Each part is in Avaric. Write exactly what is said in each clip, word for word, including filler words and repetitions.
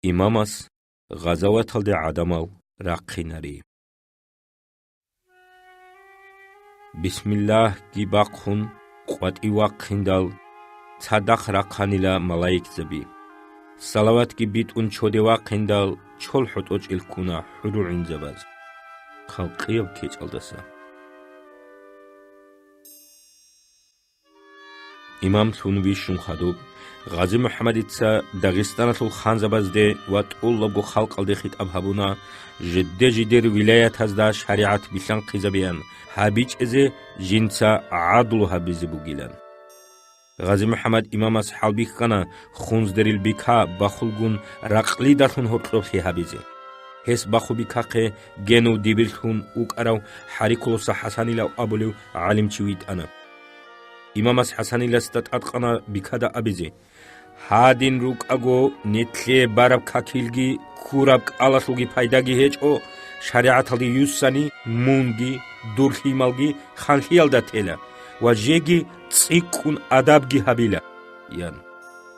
Имамас гъазаваталде гӀадамал рахъинари. Бисмиллагьги бахъун, къватӀив вахъиндал, цадахъ рахъанила малаикзаби. Салаватги битӀун чоде вахъиндал, чол хӀотӀочӀел ккуна хӀурулгӀинзабаз. Халкъияб кечӀалдаса. Имамлъун вищун хадуб, Гъази МухӀаммадица Дагъистаналъул ханзабазде ва тӀолабго халкъалде хитӀаб гьабуна, жидде-жидер вилаятазда шаригӀат билълъанхъизабеян, гьабичӀезе жинца гӀадлу гьабизе бугилан. Гъази МухӀаммад имамас хӀалбихьана хунздерил бика бахулгун ракълидалъун гьоркьоблъи гьабизе. Гьес баху бикахъе Генув дибирлъун вукӀарав ХӀарикулоса ХӀасанилав абулев гӀалимчи витӀана. Имамас ХӀасаниласда тӀадкъана бикада абизе: «Гьадин рукӀаго, нилъее бараб какилги ккураб кӀалалъулги пайдаги гьечӀо, шаригӀаталде юссани мунги, дур лъималги ханлъиялда тела ва жеги цӀикӀкӀун адабги гьабила», – ян.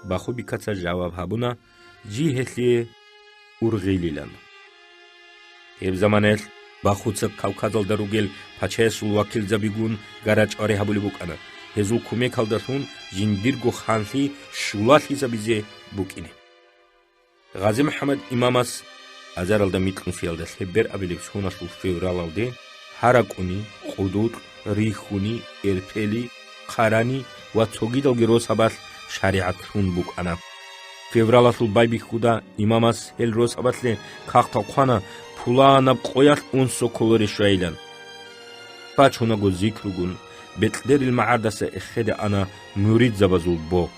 Баху бикаца жаваб гьабуна: «Жи гьелъие ургъилилан». Гьеб заманаялъ Бахуца Кавказалда ругел пачаясул вакилзабигун гара-чӀвари гьабулеб букӀана, гьезул кумекалдалъун жиндирго ханлъи щулалъизабизе букӀине. Гъази МухӀаммад имамас азаралда микьнусиялда лъебер абилеб соналъул февралалде ХӀаракӀуни, КъудукьРихьуни, Эрпели, Хъарани ва цогидалги росабалъ шаригӀат лъун букӀана. Февралалъул байбихьуда имамас гьел росабалъе кагътал хъвана пуланаб къоялъ унсоколоре щвайилан. Бачунаго зикругун, бекьдерил магӀардаса эхеде ана муридзабазул бо.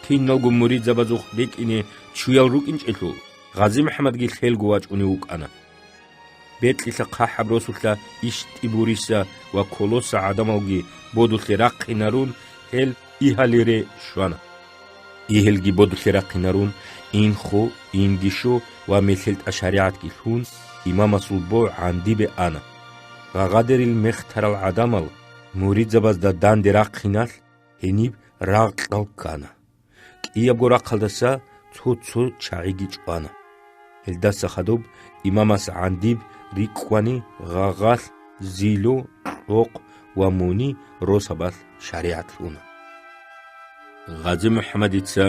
Киналго муридзабазухъ бекӀине чуял рукӀинчӀелъул, Гъази МухӀаммадги лъелго вачӀунев вукӀана. Бекьилъа хъахӀаб росулъа ИштӀибуриса ва Колоса гӀадамалги бодулъе рахъинарун, гьел Игьалире щвана. Игьелги бодулъе рахъинарун, Инхо, Ингишо ва МелъелтӀа шаригӀатги лъун, имамасул бо ГӀандибе ана. Гъагъадерил мехтарал гӀадамал муридзабазда данде рахъиналъ, гьениб рагъ-кьал ккана. КӀиябго рахъалдаса цо-цо чагӀиги чӀвана. Гьелдаса хадуб имамас ГӀандиб, РикӀкӀвани, Гъагъалъ, Зило, Кьокъ ва Муни росабалъ шаригӀат лъуна. Гъази МухӀаммадица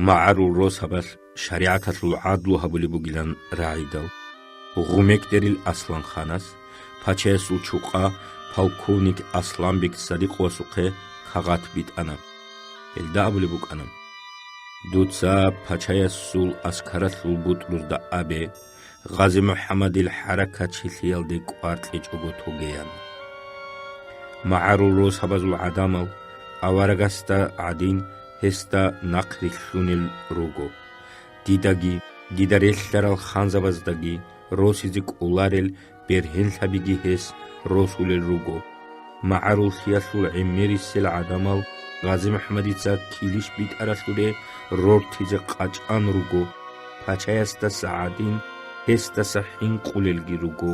магӀарул росабалъ шаригӀаталъул гӀадлу гьабулеб бугилан рагӀидал, Гъумекдерил Асланханас, пачаясул чукъа полковник Асланбек Садикъовасухъе кагъат битӀана. Гьелда абулеб букӀана: «Дуца пачаясул аскаралъул бутӀрузда абе, Гъази МухӀаммадил хӀаракатчилъиялде кӀвар кьечӀого тогеян». МагӀарул росабазул гӀадамал аварагасда гӀадин гьесда нахърилълъунел руго. Дидаги, дида релълъарал ханзабаздаги росизе кӀоларел бергьенлъабиги гьес росулел руго. МагӀаруллъиялъул гӀемерисел гӀадамал Гъази МухӀаммадица килищ битӀаралъуре рортизе къачӀан руго. Пачаясдаса гӀадин, гьесдаса хӀинкъулелги руго.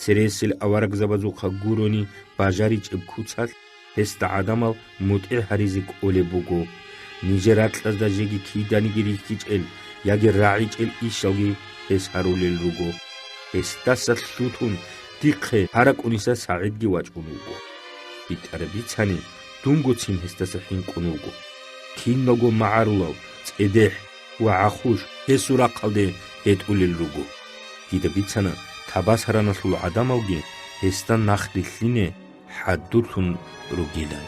Цересел аварагзабазухъа гурони бажаричӀеб куцалъ, гьесда гӀадамал мутӀигӀ гьаризе кӀолеб буго. Нижер ракьазда жеги киданиги рихьичӀел яги рагӀичӀел ишалги гьес гьарулел руго. Гьесдаса лъутун дихъе ХӀаракӀуниса СагӀидги вачӀун вуго. БитӀараб бицани, дунгоцин гьесдаса хӀинкъун вуго. Киналго магӀарулал, цӀедехӀ ва гӀахуш гьесул рахъалде гьетӀулел руго. Дида бицана, Табасараналъул гӀадамалги гьесда нахърилълъине хӀадурлъун ругилан.